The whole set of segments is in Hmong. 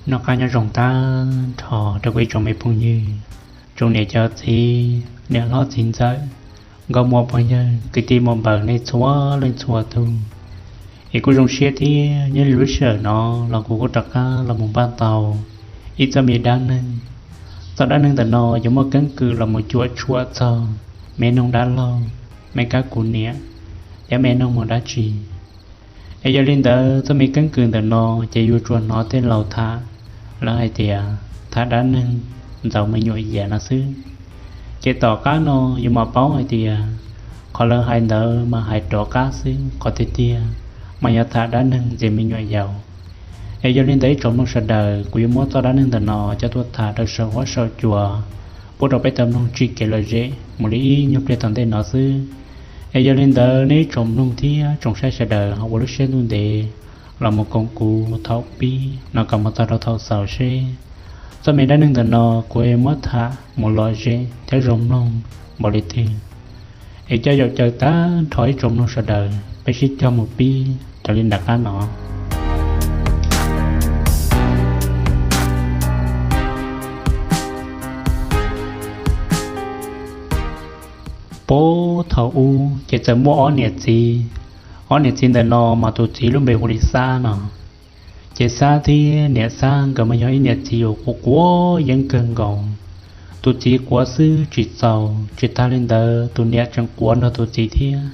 Noj qab nyob zoo tag nrho rau kuv ib tsoom me phooj ywg, tsoom niam cov txiv, niam hlob txiv ntxawm, nkauj muam pog yawg, kwv tij muam npawg nej txhua leej txhua tus. Es kuj zoo siab thiab nyob li lub sij hawm no los kuv kuj rov qab los mus npaj tau ib txoj me dab neeg. Txoj dab neeg ntawm no yuav muaj keeb kwm los mus cuam tshuam txog me noog dab laug, me kab kuv niam, thiab me noog mus dab tsi. Es yog li ntawd txoj me keeb kwm ntawm no ces yuav tsuas hnov tej laus tham, lawv hais tias tham dab neeg ntxaus me nyuam yaus no xwb. Ces tom qab no yuav mam paub hais tias qhov lawv hais ntawd mas hais rov qab xwb, qhov tiag tiag mas yog tham dab neeg ntxias me nyuam yaus. Es yog li ntawd ib tsoom mloog sawv daws, kuv yuav muab txoj dab neeg ntawm no coj tuaj tham rau saum huab saum cua, pub rau peb tau mloog tsim kev lom zem mus li ib nyuag pliag tom ntej no xwb. Es yog li ntawd nej ib tsoom mloog thiab tsoom saib sawv daws ho ua lub siab ntuj ntev los mus koom kuv thaum pib no kom mus txog rau thaum xaus seb txoj me dab neeg ntawm no kuv muab tham mus lom zem thiab zoo mloog npaum li twg. Es coj yaum caw tag nrho ib tsoom mloog sawv daws peb sib cog mus pib raws li nram qab no. Puag thaum ub ces txawm muaj ob niam txiv. Ob niam txiv ntawm no mas tus txiv lub npe hu li Xab no. Ces Xab thiab niam Xab nkawd mas yog ib niam txiv uas quav quav yeeb kawg nkaus. Tus txiv quav xwb tsis txaus, tsis tag li ntawd tus niam tseem quav nrog tus txiv thiab.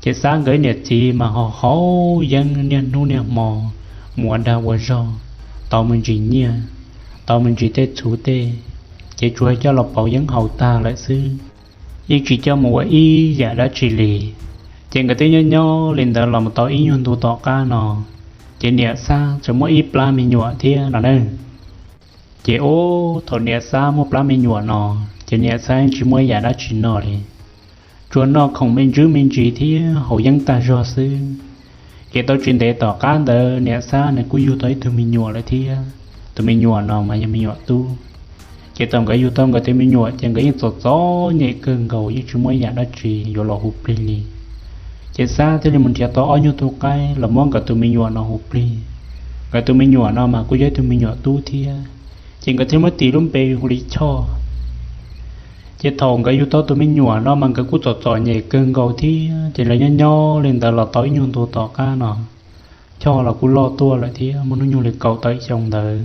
Ces Xab nkawd ib niam txiv mas ho haus yeeb niaj hnub niaj hmo, mus ua dag ua zog, tau me ntsis nyiaj, tau me ntsis tej txhuv tej, ces tsuas coj los pauv yeeb haus tag lawm xwb, yeej tsis coj mus ua ib yam dab tsi li. Ces nkawd twb nyob nyob li ntawd los mus tau ib nyuag ntu tom qab no, ces niam Xab txawm muaj ib plab me nyuam thiab no na. Ces ub thaum niam Xab muaj plab me nyuam no, ces niam Xab yeej tsis muaj ib yam dab tsi noj li, tsuas noj khoom me ntsis me ntsis thiab haus yeeb tag zog xwb. Ces tau tsis ntev tom qab ntawd niam Xab nws kuj yug tau ib tug me nyuam lawm thiab. Tus me nyuam no mas yog me nyuam tub. Ces thaum nkawd yug tau nkawd tus me nyuam ces nkawd yeej txom txom nyem kawg nkaus, yeej tsis muaj ib yam dab tsi yuav los hu plig li. Ces Xab thiaj li mus nrhiav tau ob nyuag tug qaib los muab nkawd tus me nyuam no hu plig. Nkawd tus me nyuam no mas kuj yog ib tug me nyuam tub thiab, ces nkawd thiaj muab tis lub npe hu li Choj. Ces thaum nkawd yug tau tus me nyuam no mas nkawd kuj txom txom nyem kawg nkaus thiab, ces lawv nyob nyob li ntawd los tau ib nyuag ntu tom qab no, Choj los kuj loj tuaj lawm thiab, muaj hnub nyoog li kaum tawm xyoo ntawd.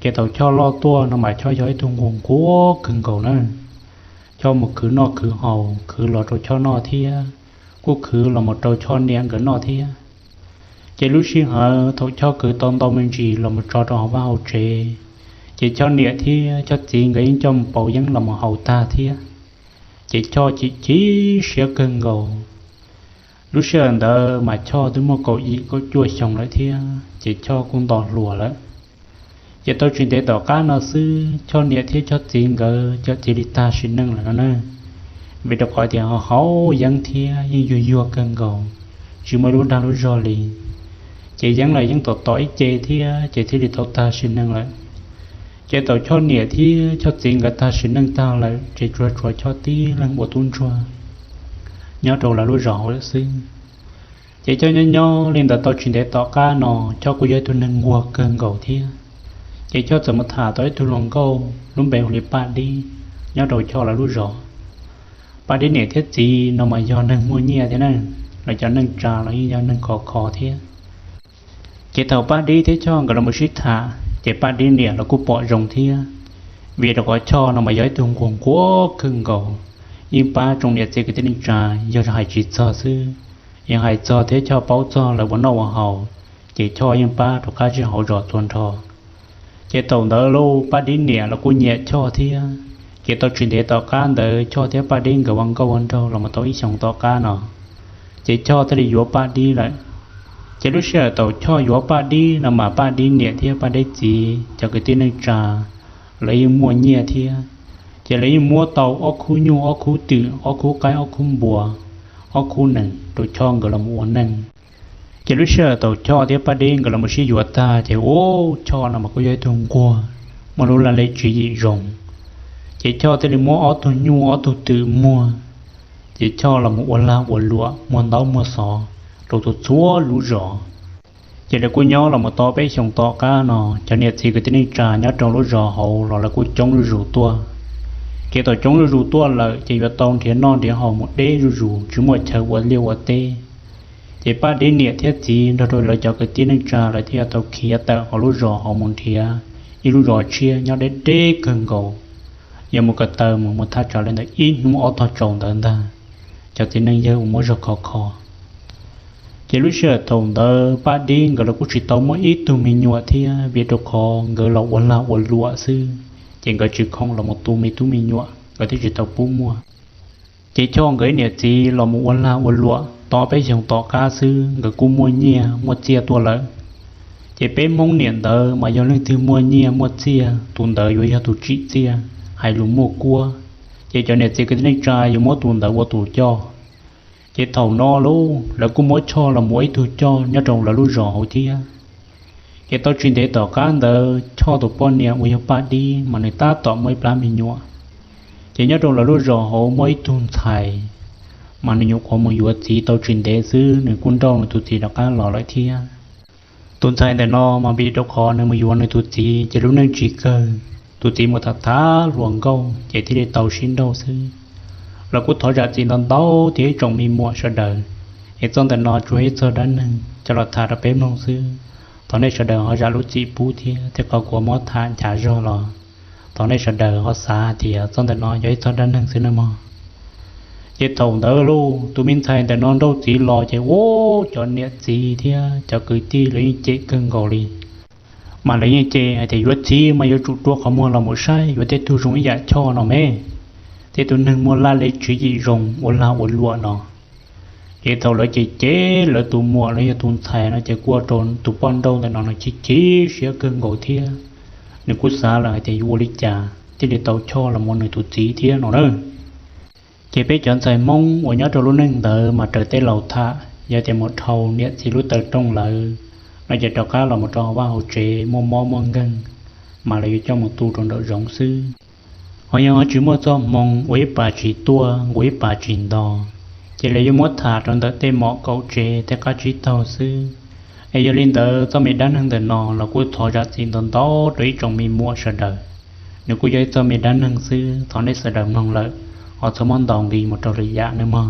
Ces thaum Choj loj tuaj no mas Choj yog ib tug nquag nquag kawg nkaus na. Choj mus khwv noj khwv haus, khwv los rau Choj noj thiab, kuj khwv los mus rau Choj niam nkawd noj thiab. Ces lub sij hawm thaum Choj khwv tau ntau me ntsis los mus tso rau hauv vaj hauv tsev, ces Choj niam thiab Choj txiv nkawd yeej coj mus pauv yeeb los mus haus tag thiab. Ces Choj chim chim siab kawg nkaus. Lub sij hawm ntawd mas Choj twb muaj kaum yim kaum cuaj xyoo lawm thiab, ces Choj kuj nto hluas lawm. Ces tau tsis ntev tom qab no xwb Choj niam thiab Choj txiv nkawd cov txiv li tag sim neej lawm no na. Vim rau qhov tias ho haus yeeb thiab yeej yuag yuag kawg nkaus, tsis muaj lub dag lub zog li. Ces yeeb los yeej tom tom ib ce thiab, ces thiaj li tau tag sim neej lawm. Ces thaum Choj niam thiab Choj txiv nkawd tag sim neej tag lawm ces tsuas tshuav Choj tib leeg ua tub ntsuag nyob rau lawv lub zos hauv lawm xwb. Ces Choj nyob nyob li ntawd tau tsis ntev tom qab no, Choj kuj yog ib tug neeg nquag kawg nkaus thiab. Ces Choj txawm mus tham tau ib tug hluas nkauj lub npe hu li Paj Dib nyob rau Choj lawv lub zos. Paj Dib niam thiab txiv no mas yog neeg muaj nyiaj thiab na, lawv cov neej tsa los yeej yog neeg khov kho thiab. Ces thaum Paj Dib thiab Choj nkawd los mus sib tham, ces Paj Dib niam los kuj pom zoo thiab, vim rau qhov Choj no mas yog ib tug nquag nquag kawg nkaus, yeej pab tsoom niam txiv kwv tij neej tsa, yog hais tsis txog xwb, yog hais txog thiab Choj paub txog lawv ua noj ua haus, ces Choj yeej pab rov qab tsis hauv zos txhua nrho. Ces thaum ntawd los Paj Dib niam los kuj nyiam Choj thiab. Ces tau tsis ntev tom qab ntawd Choj thiab Paj Dib nkawd ua nkauj ua nraug los mus tau ib xyoos tom qab no, ces Choj thiaj li yuav Paj Dib lawm. Ces lub sij hawm thaum Choj yuav Paj Dib no mas Paj Dib niam thiab Paj Dib txiv cov kwv tij neej tsa, lawv yeej muaj nyiaj thiab. Ces lawv yeej muab tau ob khub nyuj ob khub twm ob khub qaib ob khub npua, ob khub nees rau Choj nkawd los mus ua neej. Ces lub sij hawm thaum Choj thiab Paj Dib nkawd los mus sib yuav tag ces ub Choj no mas kuj yog ib tug nquag, muaj lub laj lim tswv yim zoo. Ces Choj thiaj li muab ob tug nyuj ob tug twm muag, ces Choj los mus ua lag ua luam muag ntaub muag xov rau txhua txhua lub zos. Ces lawv kuj nyob los mus tau peb xyoos tom qab no, cov niam txiv kwv tij neej tsa nyob rau lub zos hauv los lawv kuj coob zuj zus tuaj. Ces thaum coob zuj zus tuaj lawm ces yuav tau nrhiav noj nrhiav haus mus deb zuj zus, tsis muaj chaw ua liaj ua teb. Ces Paj Dib niam thiab txiv nrog rau lawv cov kwv tij neej tsa lawv thiaj yuav tau khiav tawm hauv lub zos hauv mus nrhiav ib lub zos tshiab nyob deb deb kawg nkaus, yuav mus ko taw mus mus thaj tsam li ntawm ib hnub ob tog tsaus ntawd ntag, cov txiv neej yawg uas muab zog khov kho. Ces lub sij hawm thaum ntawd Paj Dib nkawd los kuj tsis tau muaj ib tug me nyuam thiab, vim rau qhov nkawd los ua lag ua luam xwb, ces nkawd tsis khoom los mus tu me tub me nyuam, nkawd thiaj tsis tau pub muaj. Ces Choj nkawd ib niam txiv los mus ua lag ua luam tau peb xyoos tom qab xwb nkawd kuj muaj nyiaj muaj txiaj tuaj lawm. Ces peb Hmoob niam ntawd mas yog leej twg muaj nyiaj muaj txiaj tus ntawd yuav yog tus tsim txiaj, hais lus muaj kuab, ces cov niam txiv kwv tij neej tsa yuav muab tus ntawd ua tus coj. Ces thaum no lauj lawv kuj muab Choj los mus ua ib tug coj nyob rau lawv lub zos hauv thiab. Ces tau tsis ntev tom qab ntawd Choj tus poj niam uas yog Paj Dib mas nws tab tom muaj ib plab me nyuam. Ces nyob rau lawv lub zos hauv muaj ib tug ntxhais, mas nws nyuam qhuav mus yuav txiv tau tsis ntev xwb nws kuj nrauj nws tus txiv rov qab los lawm thiab. Tus ntxhais ntawm no mas vim rau qhov nws mus yuav nws tus txiv ces lub neej tsis kawg, tus txiv mus tham tham hluas nkauj ces thiaj li tau sib nrauj xwb. Los kuj thov zam txim ntau ntau thiab ib tsoom me muam sawv daws, es txoj ntawm no tsuas yog ib txog dab neeg coj los tham rau peb mloog xwb. Thov nej sawv daws ho zam lub txim pub thiab, thiab qhov kuv muab tham nchav zog los thov nej sawv daws ho xav hais tias txoj ntawm no yog ib txog dab neeg xwb nawb mog. Ces thaum ntawd lauj tus me ntxhais ntawm no nrauj txiv los ces ua cov niam txiv thiab cov kwv tij lawv yeej cem kawg nkaus li. Mas lawv yeej cem hais tias yuav txiv mas yuav tsum rua qhov muag los mus saib yuav tej tug zoo ib yam Choj no me, tej tug neeg muaj laj lim tswv yim zoo ua lag ua luam no. Ces thaum lawv cem cem lawv tus muam los yog tus ntxhais no ces kuj ua rau tus poj nrauj ntawm no nws chim chim siab kawg nkaus thiab. Nws kuj xav lawm hais tias yuav ua li cas thiaj li tau Choj los mus ua nws tus txiv thiab no na. Ces peb cov ntxhais Hmoob uas nyob rau lub neej ntawd mas raws tej laus tham yog tias mus dhau niam txiv lub taw rooj lawm no ces rov qab los mus rau hauv vaj hauv tsev muaj mob muaj nkeeg, mas lawv yuav coj mus tu rau nraum zoov xwb. Ho yog ho tsis muaj txoj hmoo ua ib pas tsis tuaj nqus ib pas tsis nto, ces lawv yuav muab tham rau ntawm tej mom kaum tsev tej qab tsib taug xwb. Es yog li ntawd txoj me dab neeg ntawm no los kuj thov zam txim ntau ntau rau ib tsoom me muam sawv daws. Nws kuj yog ib txoj me dab neeg xwb, thov nej sawv daws mloog lawm ho txhob muab ntaus nqi mus rau lwm yam nawb mog.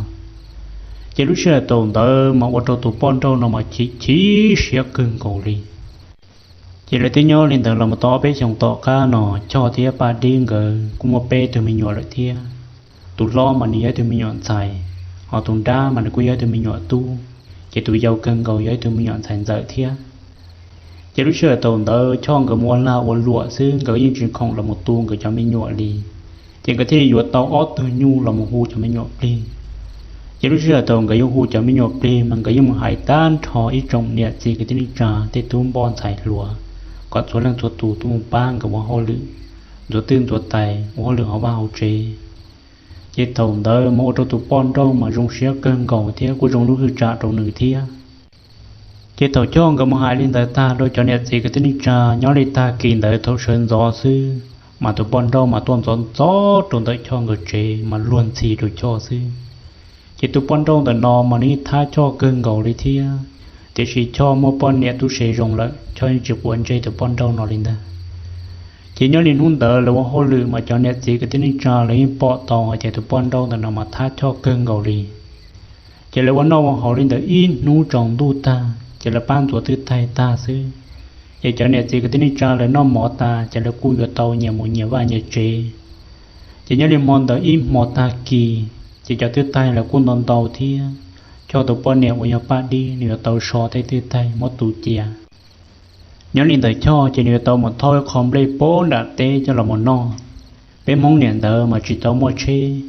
Ces lub sij hawm thaum ntawd mas ua rau tus poj nrauj no mas chim chim siab kawg nkaus li. Ces lawv twb nyob li ntawd los mus tau ob peb xyoos tom qab no, Choj thiab Paj Dib nkawd kuj muaj peb tug me nyuam lawm thiab. Tus hlob mas nws yog ib tug me nyuam ntxhais, ho tus nrab mas nws kuj yog ib tug me nyuam tub, ces tus yau kawg nkaus yog ib tug me nyuam ntxhais ntxawm thiab. Ces lub sij hawm thaum ntawd Choj nkawd mus ua lag ua luam xwb, nkawd yeej tsis khoom los mus tu nkawd cov me nyuam li. Ces nkawd thiaj li yuav tau ob tug nyuj los mus hu cov me nyuam plig. Ces lub sij hawm thaum nkawd yuav hu cov me nyuam plig mas nkawd yeej mus hais tag nrho ib tsoom niam txiv kwv tij neej tsa tej tub npoj ntxhais hluas kom txhua leej txhua tus tuaj mus pab nkawd ua hauj lwm, ntxuav twj ntxuav tais ua hauj lwm hauv vaj hauv tsev. Ces thaum ntawd mas ua rau tus poj nrauj mas zoo siab kawg nkaus thiab kuj zoo lub hwj tsam rau nws thiab. Ces thaum Choj nkawd mus hais li ntawd tag rau cov niam txiv kwv tij neej tsa, nyob li tag kis ntawd thaum sawv ntxov xwb, mas tus poj nrauj mas tuaj ntxov ntxov rau ntawm Choj nkawd tsev mas luag ntxhi rau Choj xwb. Ces tus poj nrauj ntawm no mas nws yeej thab Choj kawg nkaus li thiab, tiam sis Choj muaj poj niam tub se zoo lawm Choj yeej tsis quav ntsej tus poj nrauj no li ntag. Ces nyob li hnub ntawd lawv ua hauj lwm mas cov niam txiv kwv tij neej tsa lawv yeej pom tau hais tias tus poj nrauj ntawm no mas thab Choj kawg nkaus li. Ces lawv ua noj ua haus li ntawd ib hnub tsaus ntuj tag ces lawv pab ntxuav twj taig tag xwb. Ces cov niam txiv kwv tij neej tsa lawv noj mov tas ces lawv kuj yuav tau nyias mus nyias vaj nyias tsev. Ces nyob li hmo ntawd ib hmo tag kis, ces cov twj taig lawv kuj ntau ntau thiab. Choj tus poj niam uas yog Paj Dib nws yuav tau so tej twj taig muab tu cia. Nyob li ntawd Choj ces nws yuav tau mus thauj ib qho nplej pem nram teb coj los mus noj. Peb Hmoob niam ntawd mas tsis tau muaj tsheb,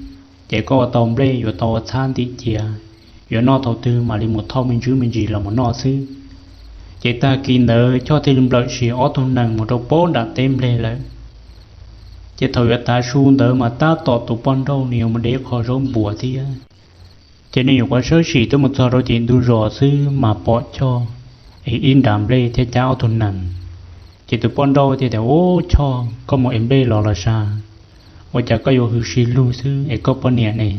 ces koj ua tau nplej yuav tau ua txhab ntim cia, yuav noj thaum twg mam li mus thauj me ntsis me ntsis los mus noj xwb. Ces tag kis ntawd Choj thiaj li nplawm sim ob tug nees mus rau pem nram teb nplej lawm. Ces thaum yuav tav su ntawd mas tab tom tus poj nrauj nws yuav mus de qho zaub npuas thiab. Ces nws nyuam qhuav sawb sim tuaj mus txog rau tim ntug zos xwb mas pom Choj es ib nrab nplej thiab cab ob tug nees. Ces tus poj nrauj thiaj tias, Ub, Choj, koj mus ev nplej los los sas, ua cas koj yuav hws si lug xwb es koj poj niam ne?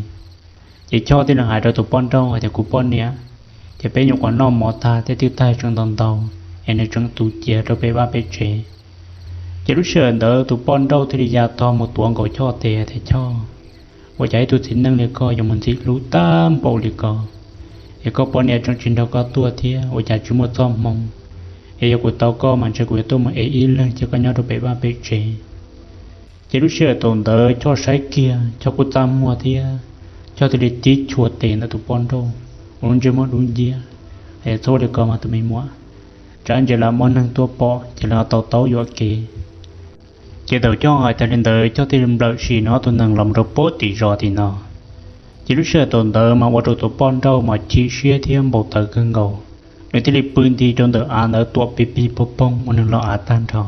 Ces Choj thiaj li hais rau tus poj nrauj hais tias, Kuv poj niam, ces peb nyuam qhuav noj mov tag tej twj taig tseem ntau ntau, es nws tseem tu cia rau pem vaj pem tsev. Ces lub sij hawm ntawd tus poj nrauj thiaj li ya tog mus tuav nkaus Choj tes tias, Choj, ua cas ib tug txiv neej li koj yuav mus ntxim hlub tag npaum li ko, es koj poj niam tseem tsis nrog koj tuaj thiab, ua cas tsis muaj txoj hmoo? Es yog kuv tau koj mas ntshe kuv yuav tuaj mus ev ib leeg cia koj nyob rau pem vaj pem tsev. Ces lub sij hawm thaum ntawd Choj saib kiag, Choj kuj txaj muag thiab, Choj thiaj li tib chua tes ntawm tus poj nrauj ua lub ntsej muag dub nciab, es, Txhob ua li ko mas tus me muam, tsam ntsis lawv muaj neeg tuaj pom ces lawv ho tau taub yuam kev. Ces thaum Choj hais tag li ntawd Choj thiaj li nplawm sim nws ob tug nees los mus rau pem tim zos tim no. Ces lub sij hawm thaum ntawd mas ua rau tus poj nrauj mas chim siab thiab npau taws kawg nkaus, nws thiaj li pw nti rau ntawm av ntawd tuam pig pig pog poog ua nws los av tag nrho.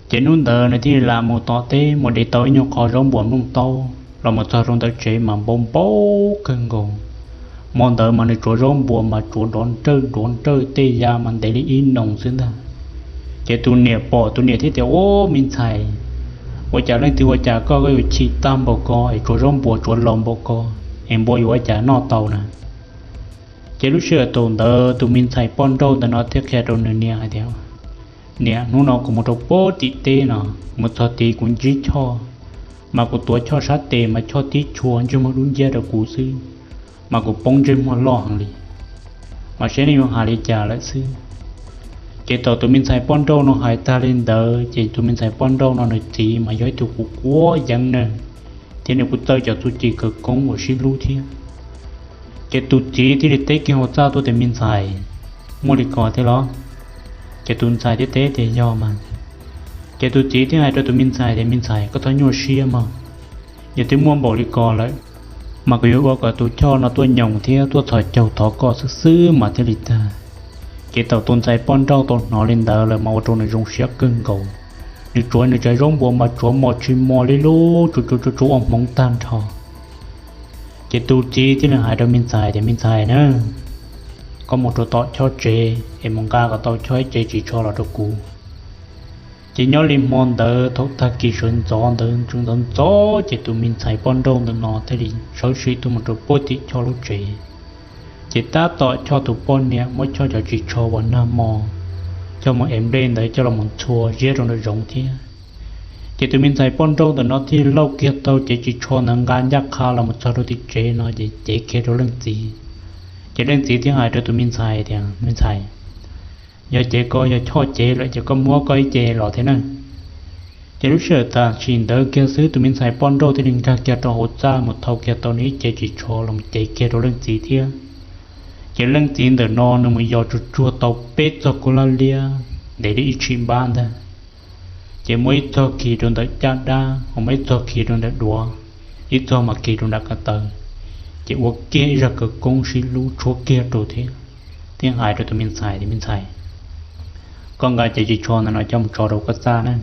Ces hnub ntawd nws thiaj li lam mus tom teb mus de tau ib nyuag qho zaub npuas nplooj taub los mus txog rau ntawm tsev mas npau npau kawg nkaus. Hmo ntawd mas nws tsuav zaub npuas mas tsuav dov nrawj dov nrawj tej ya mas ntev li ib noos xwb ntag. Ces tus niam pom tus niam thiaj tias, Ub, me ntxhais, ua cas leej twg ua cas koj, koj yuav chim tag npaum ko es tsuav zaub npuas tsuav laus npaum ko, es npua yuav ua cas noj tau na? Ces lub sij hawm thaum ntawd tus me ntxhais poj nrauj ntawm no thiaj qhia rau nws niam hais tias, Niam, hnub no kuv mus rau pem tim teb no, mus txog tid kuv ntsib Choj, mas kuv tuav Choj sab tes mas Choj tib chua ntsej muag dub nciab rau kuv xwb, mas kuv poob ntsej muag loj heev li, mas saib nej yuav hais li cas lawm xwb. Ces thaum tus me ntxhais poj nrauj no hais tag li ntawd ces tus me ntxhais poj nrauj no nws txiv mas yog ib tug kuj quav yeev neeg, thiab nws kuj txawj cov txuj ci khawv koob uas sib hlub thiab. Ces tus txiv thiaj li teb kiag hauv txaj tuaj tias, Me ntxhais, muaj li ko thiab los? Ces tus ntxhais thiaj teb tias, Yog mas. Ces tus txiv thiaj hais rau tus me ntxhais tias, Me ntxhais, koj txhob nyuaj siab mog. Yog twb muaj npaum li ko lawm, mas kuv yuav ua kom tus Choj no tuaj nyoos thiab tuaj txhos caug thov koj xwb xwb mas thiaj li tag. Ces thaum tus ntxhais poj nrauj tau hnov li ntawd lawm mas ua rau nws zoo siab kawg nkaus. Nws tsuav nws cov zaub npuas mas tsuav mos tsis mos li lub tsuv tsuv tsuv tsuv ua hmoov tag nrho. Ces tus txiv thiaj li hais rau me ntxhais tias, Me ntxhais na, koj mus rau tom Choj tsev es mus nqa kom tau Choj ib cev ris tsho los rau kuv. Ces nyob li hmo ntawd thaum tag kis sawv ntxov ntawd tseem ntxov ntxov ces tus me ntxhais poj nrauj ntawm no thiaj li sawv tsees tuaj mus rau pem tim Choj lub tsev. Ces tab tom Choj tus poj niam muab Choj cov ris tsho uas nag hmo Choj mus ev nplej ntawd coj los mus ntxhua ziab rau nraum zoov thiab. Ces tus me ntxhais poj nrauj ntawm no thiaj lauj kiag tau cev ris tsho ntawd nqa ncaj qha los mus txog rau tim tsev no ces cev kiag rau leej txiv. Ces leej txiv thiaj hais rau tus me ntxhais tias, Me ntxhais, yog cev ko yog Choj cev lawm ces koj muab koj ib ce los thiab na. Ces lub sij hawm tam sim ntawd kiag xwb tus me ntxhais poj nrauj thiaj li nkag kiag rau hauv txaj mus thau kiag tau nws ib ce ris tsho los mus cev kiag rau leej txiv thiab. Ces leej txiv ntawm no nws mus yos tsuag tsuag tau peb txog kua laj liab ntev li ib tshim npab ntag. Ces muab ib txog kis rau ntawm caj dab, ho muab ib txog kis rau ntawm duav, ib txog mas kis rau nram ko taw, ces ua kiag ib zaj khawv koob sib hlub tshuab kiag rau thiab. Thiaj hais rau tus me ntxhais tias, Me ntxhais, koj nqa cev ris tsho ntawm no coj mus tso rau koj txaj na,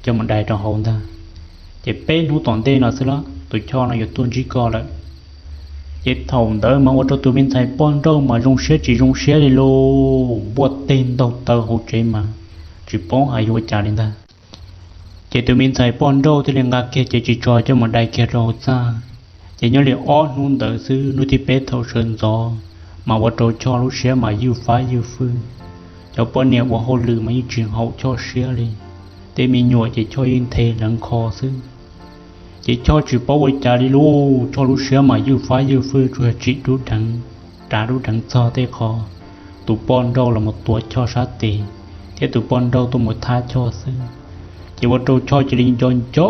coj mus dai rau hauv ntag. Ces peb hnub tom ntej no xwb los tus Choj no yuav tuaj ntsib koj lawm. Ces thaum ntawd mas ua rau tus me ntxhais poj nrauj mas zoo siab tsis zoo siab li lauj, npuaj teg ntaug taw hauv tsev mas tsis paub hais yuav ua cas li ntag. Ces tus me ntxhais poj nrauj thiaj li nqa kiag cev ris tsho coj mus dai kiag rau hauv txaj. Ces nyob li ob hnub ntawd xwb, hnub thib peb thaum sawv ntxov mas ua rau Choj lub siab mas ywj fab ywj fwj. Cov poj niam ua hauj lwm mas yeej tsis haum Choj siab li, tej me nyuam ces Choj yeej nthe hleev kho xwb. Ces Choj tsis paub ua cas li lauj, Choj lub siab mas ywj fab ywj fwj tsuas yog tsim dub deev, rav dub deev txog tej qho tus poj nrauj los mus tuav Choj sab tes, thiab tus poj nrauj tuaj mus thab Choj xwb. Ces ua rau Choj cia li nco nco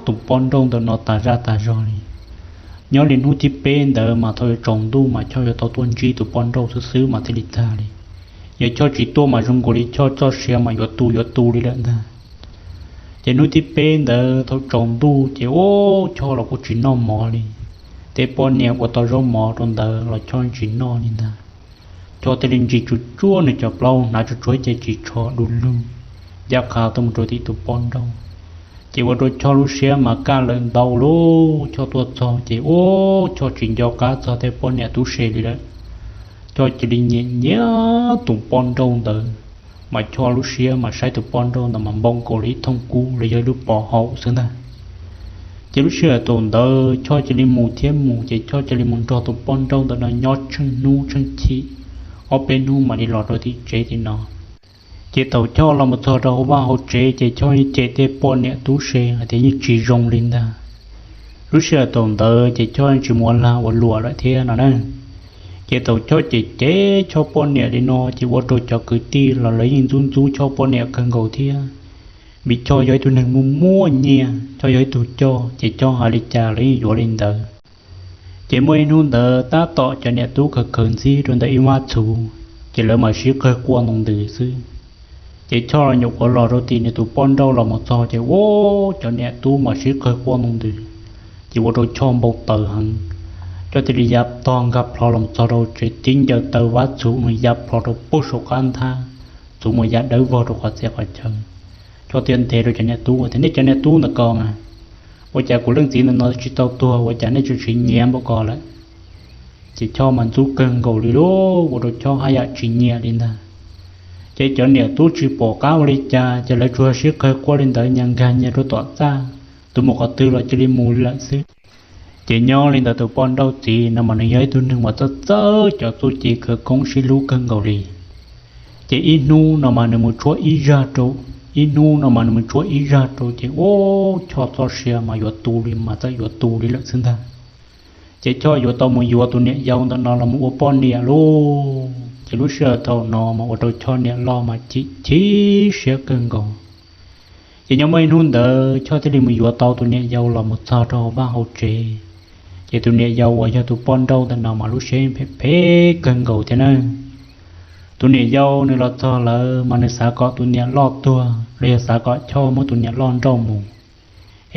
tus poj nrauj ntawm no tas zaj tas zog li. Nyob li hnub thib peb ntawd mas thaum yuav tsaus ntuj mas Choj yuav tau tuaj ntsib tus poj nrauj xwb xwb mas thiaj li tag li. Yog Choj tsis tuaj mas zoo nkaus li Choj txoj sia mas yuav tu yuav tu li lawm ntag. Ces hnub thib peb ntawd thaum tsaus ntuj ces ub, Choj los kuj tsis noj mov li. Tej poj niam ua tau zaub mov rau ntawd los Choj tsis noj li ntag. Choj thiaj li ntsis tsuag tsuag nws cov plaub hnav tsuag tsuag ib ce ris tsho du lug ncaj qha tuaj mus rau tim tus poj nrauj. Ces ua rau Choj lub siab mas kaj lawm ntau lauj. Choj tuaj txog ces ub, Choj tsis nco qab txog tej poj niam tub se li lawm. Choj cia li nyiam nyiam tus poj nrauj ntawd, mas Choj lub siab mas saib tus poj nrauj ntawd mas npau nkaus li ib thooj kub los yog ib lub pov haum xwb ntag. Ces lub sij hawm thaum ntawd Choj cia li mus thiab mus, ces Choj cia li mus nrog tus poj nrauj ntawm no nyob tsheej hnub tsheej chim, ob peb hnub mam li los rau tim tsev tim no. Ces thaum Choj los mus txog rau hauv vaj hauv tsev ces Choj yeej cem tej poj niam tub se hais tias yeej tsis zoo li ntag. Lub sij hawm thaum ntawd ces Choj yeej tsis mus ua lag ua luam lawm thiab no na. Ces thaum Choj cem cem Choj poj niam li no ces ua rau cov kwv tij los lawv yeej ntxub ntxub Choj poj niam kawg nkaus thiab. Vim Choj yog ib tug neeg muaj muaj nyiaj, Choj yog ib tug coj ces Choj hais li cas lawv yeej yuav li ntawd. Ces muaj ib hnub ntawd tab tom cov niam tub khaws khaws ntxib rau ntawm ib vab txhuv, ces lawv mam sib qawg quaj ntoo ntws xwb. Ces Choj los nyuam qhuav los rau tim nws tus poj nrauj los mus txog ces ua cov niam tub mam sib qawg quaj ntoo ntws, ces ua rau Choj npau taws heev. Choj thiaj li ya tog nkag plho los txog rau tsev, tib ncaws taw vab txhuv mus ya plho rau pem saum qab nthab, txhuv mus ya dawb vog rau qhov txhia qhov chaw. Choj thiaj ntes rau cov niam tub tias, nej cov niam tub ntawm ko mas, ua cas kuv leej txiv ntawm no tsis tau tuag ua cas nej tseem siv nyiav npaum ko lawm? Ces Choj mas ntxub kawg nkaus li lauj, ua rau Choj haj yam tsis nyiam li ntag. Ces cov niam tub tsis pom qab ua li cas ces lawv tsuas sib qawg quaj li ntawd, nyias nkag nyias rau tom txaj, tus mus qhov twg los cia li mus lawm xwb. Ces nyob li ntawd tus poj nrauj txiv no mas nws yog ib tug neeg uas txawj txawj cov txuj ci khawv koob sib hlub kawg nkaus li. Ces ib hnub no mas nws mus tshuab ib zag rau, ib hnub no mas nws mus tshuab ib zag rau ces ua Choj txoj sia mas yuav tu li mas txawm yuav tu li lawm xwb ntag. Ces Choj yuav tau mus yuav tus niam yau ntawm no los mus ua poj niam lauj. Ces lub sij hawm thaum no mas ua rau Choj niam loj mas chim chim siab kawg nkaus. Ces nyob muaj ib hnub ntawd Choj thiaj li mus yuav tau tus niam yau los mus txog rau hauv vaj hauv tsev. Ces tus niam yau uas yog tus poj nrauj ntawm no mas lub siab phem phem kawg nkaus thiab na. Tus niam yau nws los txog lawm mas nws xav kom tus niam loj tuag los yog xav kom Choj muab tus niam loj nrauj mus,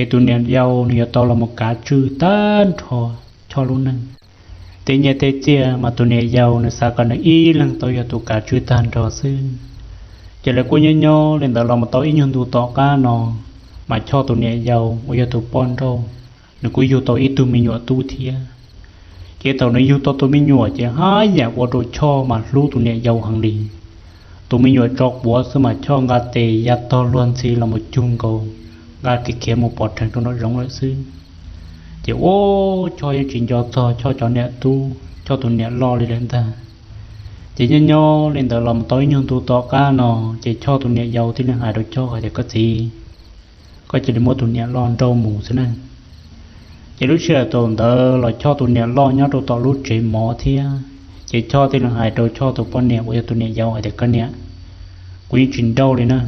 es tus niam yau nws yuav tau los mus kav tswj tag nrho Choj lub neej. Tej nyiaj tej txiaj mas tus niam yau nws xav kom nws ib leeg tau yog tus kav tswj tag nrho xwb. Ces lawv kuj nyob nyob li ntawd los mus tau ib nyuag ntu tom qab no, mas Choj tus niam yau uas yog tus poj nrauj, nws kuj yug tau ib tug me nyuam tub thiab. Ces thaum nws yug tau tus me nyuam ces haj yam ua rau Choj mas hlub tus niam yau heev li. Tus me nyuam tso quav xwb mas Choj nqa tes ya tog luag ntxhi los mus cug nkaus, nqa kiag khiav mus pov rhees rau nraum zoov lawm xwb. Ces ua Choj yeej tsis nco txog Choj cov niam tub, Choj tus niam loj li lawm ntag. Ces nyob nyob li ntawd los mus tau ib nyuag ntu tom qab no, ces Choj tus niam yau thiaj li hais rau Choj hais tias, koj txiv, koj cia li muab tus niam loj nrauj mus xwb na. Ces lub sij hawm thaum ntawd los Choj tus niam loj nyob rau tom lub tsev mov thiab. Ces Choj thiaj li hais rau Choj tus poj niam uas yog tus niam yau hais tias, koj niam, kuv yeej tsis nrauj li na.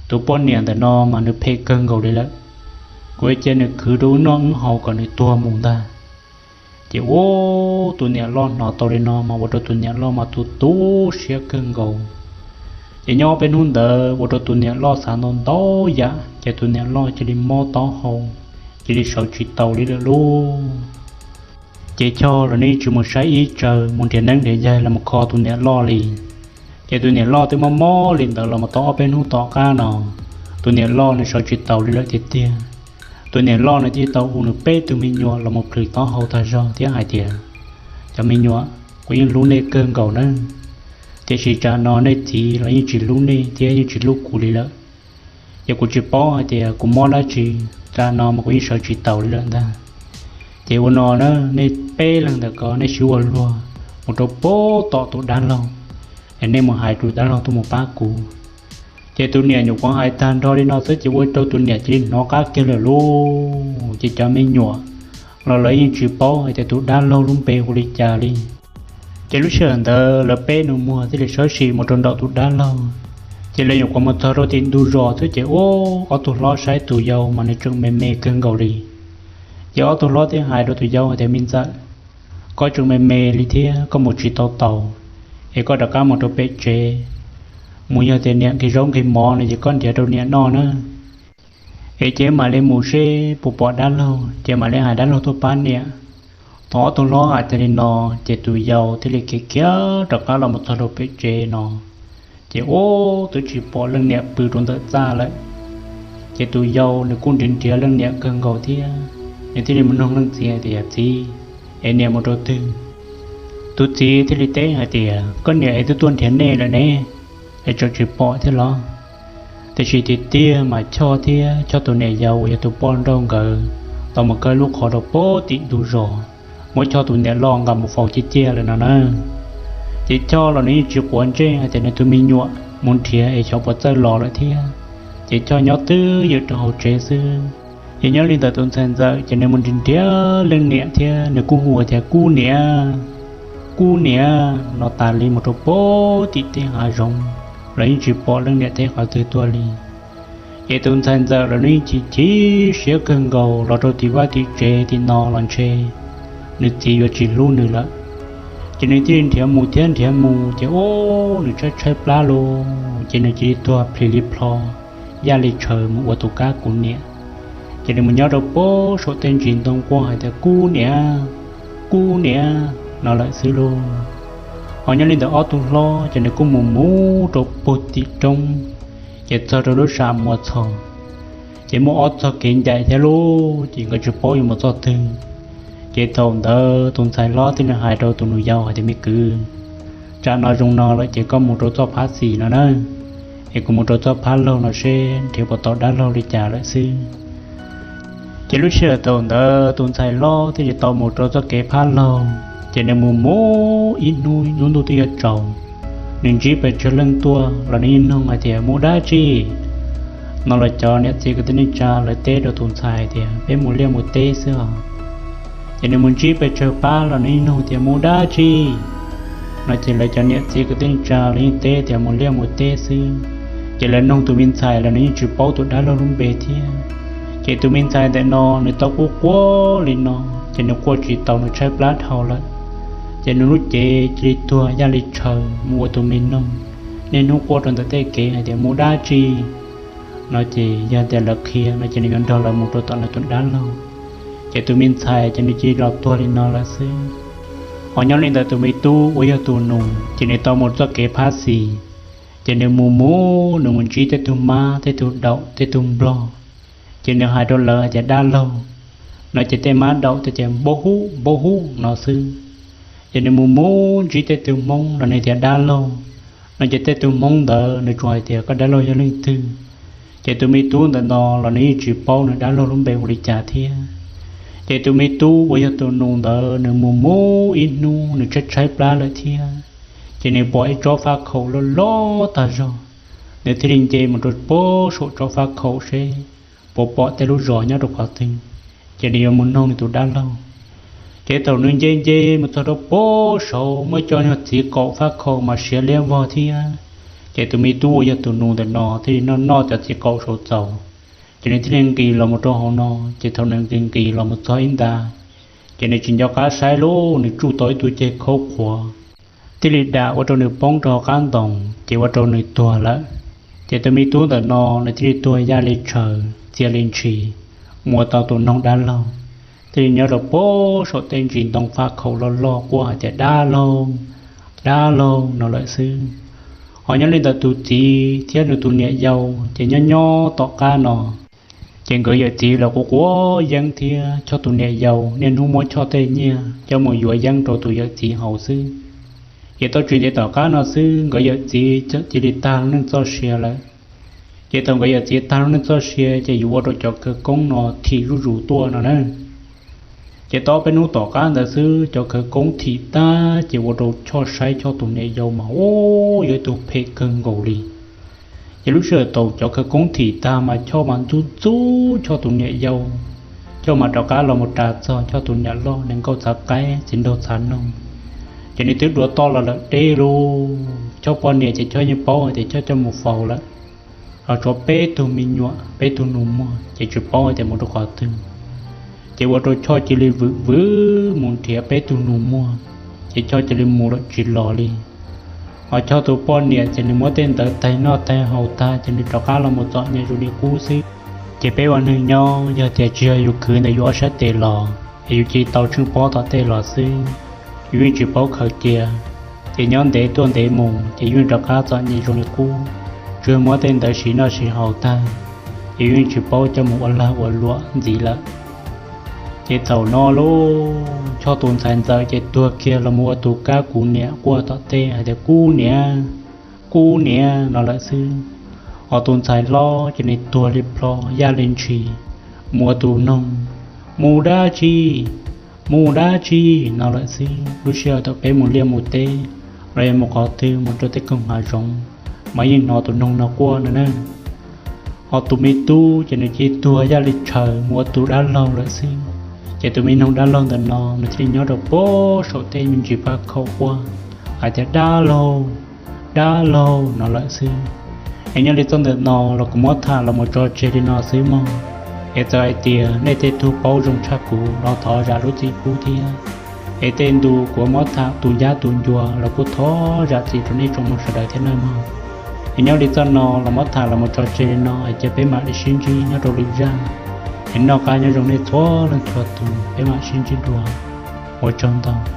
Tus poj niam ntawm no mas nws phem kawg nkaus li lawm. Kuv yuav cia nws khwv rau wb noj wb haus kom nws tuag mus ntag. Ces ua tus niam loj hnov tau li no mas ua rau tus niam loj mas tu tu siab kawg nkaus. Ces nyob peb hnub ntawd ua rau tus niam loj xav ntau ntau yam, ces tus niam loj cia li mob taub hau, cia li sawv tsis taus li lawm lauj. Ces Choj los nws tsis mus saib ib tsaws mus nrhiav neeb nrhiav yaig los mus kho tus niam loj li. Ces tus niam loj twb mob mob li ntawd los mus tau ob peb hnub tom qab no, tus niam loj nws sawv tsis taus li lawm tiag tiag. Tus niam loj nws thiaj tau hu nws peb tug me nyuam los mus plhws taub hau tag zog thiab hais tias, cov me nyuam, kuv yeej hlub nej kawg nkaus nawb, tiam sis tsam no nej txiv los yeej tsis hlub nej thiab yeej tsis hlub kuv li lawm. Ces kuv tsis paub hais tias kuv mob dab tsi, tsam no mas kuv yeej sawv tsis taus li lawm ntag. Ces ua no na, nej peb leeg ntawm ko nej sib ua luag mus rau pem tom tus dab laug, es nej mus hais tus dab laug tuaj mus pab kuv. Ces tus niam nyuam qhuav hais tag nrho li no xwb ces ua rau tus niam cia li hnov qab kiag lawm lauj. Ces cov me nyuam los lawv yeej tsis paub hais tias tus dab laug lub npe hu li cas li. Ces lub sij hawm ntawd lawv peb nus muag thiaj li sawv tsees mus rau nraum tus dab laug. Ces lawv nyuam qhuav mus txog rau tim ntug zos xwb ces ua ob tug hlob saib tus yau mas nws tseem me me kawg nkaus li. Ces ob tug hlob thiaj hais rau tus yau hais tias, me ntxawm, koj tseem me me li thiab koj mus tsis tau taus, es koj rov qab mus rau pem tsev, mus yog tias niam nqhis zaub nqhis mov no ces koj nrhiav rau niam noj na. Es ces mam li mus seb puas pom dab laug ces mam li hais dab laug tuaj pab niam. Thaum ob tug hlob hais tag li no, ces tus yau thiaj li khiav khiav rov qab los mus txog rau pem tsev no. Ces ua twb tsis pom leej niam pw rau ntawm txaj lawm. Ces tus yau nws kuj nrhiav nrhiav leej niam kawg nkaus thiab, nws thiaj li mus noog leej txiv hais tias, yawm txiv, es niam mus rau twg? Tus txiv thiaj li teb hais tias, koj niam es twb tuaj nrhiav nej lawm ne, es tseem tsis pom thiab los? Tiam sis tiag tiag mas Choj thiab Choj tus niam yau uas yog tus poj nrauj nkawd tau mus kaw lub qhov rau pem tim ntug zos, muab Choj tus niam loj nqa mus faus ciaj ciaj lawm no na. Ces Choj los nws yeej tsis quav ntsej hais tias nws tus me nyuam mus nrhiav es xyov puas txawj los lawm thiab. Ces coj nyob twj ywm rau hauv tsev xwb. Ces nyob li ntawd tus ntxhais ntxawm ces nws mus nrhiav nrhiav leej niam thiab nws kuj hu tias, Kub niam, kub niam, no tas li mus rau pem tim tej hav zoov los yeej tsis pom leej niam teb qhov twg tuaj li. Ces tus ntxhais ntxawm los nws yeej chim chim siab kawg nkaus, los rau tim vaj tim tsev tim no los ntshe nws txiv yuav tsis hlub nws lawm. Ces nws thiaj li nrhiav mus thiab nrhiav mus ces ub, nws tshaib tshaib plab lauj, ces nws cia li tuag plhis li plho, yaj li tshaws mus ua tus kab kuv niam. Ces nws mus nyob rau pem saum tej ntsis ntoo quaj hais tias, Kub niam, kub niam, no lawm xwb lauj. Ho nyob li ntawd ob tug hlob ces nws kuj mus mus rau puag tim roob, ces txog rau lub sam muas txhos, ces muaj ob txoj kev ncaim thiab lauj, ces nkawd tsis paub yuav mus txoj twg. Ces thaum ntawd tus ntxhais hlob thiaj li hais rau tus nus yau hais tias, Me kwv, tsam no zoo no lawm ces koj mus rau txoj phab xis no na, es kuv mus rau txoj phab laug no seb nrhiav puas tau dab laug li cas lawm xwb. Ces lub sij hawm thaum ntawd tus ntxhais hlob thiaj li tau mus rau txoj kev phab laug, ces nws mus mus ib hnub lub ntuj twb yuav tsaus, nws ntsib pes tsawg leej tuaj los nws yeej nug hais tias, Mus dab tsi? No los cov niam txiv kwv tij neej tsa lawv teb rau tus ntxhais tias, Peb mus liaj mus teb xwb os. Ces nws mus ntsib pes tsawg pab los nws yeej nug tias, Mus dab tsi? No ces lawv cov niam txiv kwv tij neej tsa lawv yeej teb tias, Mus liaj mus teb xwb. Ces lawv nug tus me ntxhais los nws yeej tsis paub tus dab laug lub npe thiab. Ces tus me ntxhais ntawm no nws tau quaj quaj li no, ces nws quaj tsis tau, nws tshaib plab dhau lawm. Ces nws lub cev cia li tuag yaj li tshaws mus ua tus me noog, niaj hnub quaj rau ntawm tej kev hais tias, Mus dab tsi? No ces yog tias lawv qhia no ces nws yuav nrog lawv mus rau tom nws tus dab laug. Ces tus me ntxhais ces nws cia li los tuag li no lawm xwb. Ho nyob li ntawd tus me tub uas yog tus nus ces nws tau mus txoj kev phab xis, ces nws mus mus nws mus ntsib tej tug mab, tej tug daum, tej tug nplog, ces nws hais rau lawv hais tias, Dab laug, no ces tej mab daum teb tias, Npaub hub, npaub hub, no xwb. Ces nws mus mus ntsib tej tug hmoob los nws tias, Dab laug, no ces tej tug hmoob ntawd nws tsuas hais tias, Koj dab laug yog leej twg? Ces tus me tub ntawm no los nws yeej tsis paub nws dab laug lub npe ua li cas thiab. Ces tus me tub uas yog tus nus ntawd nws mus mus ib hnub nws tshaib tshaib plab lawm thiab, ces nws pom ib tsob faj khaum loj loj tag zog, nws thiaj li nce mus rau pem saum tsob faj khaum seb puas pom tej lub zos nyob rau qhov twg, ces nws yuav mus noog nws tus dab laug. Ces thaum nws nce nce mus txog rau pem saud muaj cov nyuag txiv kaum faj khaum mas siav liab vog thiab. Ces tus me tub uas yog tus nus ntawm no thiaj li noj noj cov txiv kaum saud txaus, ces nws thiaj li nqis los mus rau hauv no. Ces thaum nws nqis nqis los mus txog ib nta, ces nws tsis nco qab saib lauj, nws tsuj tau ib tug ceg khaub qhuav thiaj li dam ua rau nws poob rau hauv qab ntoos, ces ua rau nws tuag lawm. Ces tus me tub ntawm no nws thiaj li tuag yaj li tshaws, txia li ntshis, mus ua tau tus noog dab laug, thiaj li nyob rau pem saum tej ntsis ntoo faj khaum loj loj quaj hais tias, Dab laug, dab laug, no lawm xwb. Ho nyob li ntawd tus txiv thiab nws tus niam yau ces nyob nyob tom qab no, ces nkawd yawm txiv los quav quav yeeb thiab Choj tus niam yau niaj hnub muab Choj tej nyiaj coj mus yuav yeeb rau tus yawm txiv haus xwb. Ces tau tsis ntev tom qab no xwb nkawd yawm txiv cia li tag lub neej txoj sia lawm. Ces thaum nkawd yawm txiv tag lub neej txoj sia ces yuav ua rau cov khawv koob no thim zuj zus tuaj no na. Ces tau peb hnub tom qab ntawd xwb cov khawv koob thim tag ces ua rau Choj saib Choj tus niam yau mas ub, yog ib tug phem kawg nkaus li. Ces lub sij hawm thaum cov khawv koob thim tag mas Choj mas ntxub ntxub Choj tus niam yau. Choj mas rov qab los mus ras txog Choj tus niam loj, nws nkauj txhav qaib, txiv nraug txhav noog, ces nws twb dua toj los lawm deb lauj. Choj poj niam ces Choj yeej paub hais tias Choj coj mus faus lawm. Ho tshuav peb tug me nyuam, peb tug nus muag ces tsis paub hais tias mus rau qhov twg. Ces ua rau Choj cia li vwm vwm mus nrhiav peb tug nus muag, ces Choj cia li mus lawm tsis los li. Ho Choj tus poj niam ces nws muab tej ntawd taig noj taig haus tag ces nws rov qab los mus txom nyem zoo li qub xwb. Ces peb ua neeg nyob yog tias tsis yog yus khwv ntawm yus ob sab tes los es yus cia li tau tsheej pob tom tej los xwb, yus yeej tsis paub khaws cia. Ces nyob ntev tuaj ntev mus ces yus yeej rov qab txom nyem zoo li qub, tsuas muab tej ntawd siv noj siv haus tag, ces yus yeej tsis paub coj mus ua lag ua luam ntxiv lawm. Ces thaum no lauj, Choj tus ntxhais ntxawm ces tuag kiag los mus ua tus kab kuv niam quaj tom tej hais tias, Kub niam, kub niam, no lawm xwb. Ho tus ntxhais hlob ces nws tuag li plho yaj li ntshis, mus ua tus noog, mus dab tsi, mus dab tsi, no lawm xwb. Lub sij hawm thaum peb mus liaj mus teb los yog mus qhov twg mus rau tej koog hav zoov, Mas yeej hnov tus noog no quaj no na. Ho tus me tub ces nws cia li tuag yaj li tshaws mus ua tus dab laug lawm xwb. Ces tus me noog dab laug ntawm no nws thiaj li nyob rau pem saum tej me ntsis faj khaum quaj hais tias dab laug, dab laug no lawm xwb. Es nyob li txoj ntawm no los kuv muab tham los mus tso tseg li no xwb mog. Es txawm hais tias nej tej tug paub zoo tshaj kuv los thov zam lub txim pub thiab. Es tej ntu kuv muab tham tus ncab tus ncua los kuj thov zam txim rau nej tsoom mloog sawv daws thiab nawb mog. Es nyob li txoj no los muab tham los mus tso tseg li no es cia peb mam li sib ntsib nyob rau lwm zaj. Es noj qab nyob zoo nej txhua leej txhua tus, peb mam sib ntsib dua. Ua tsaug ntau.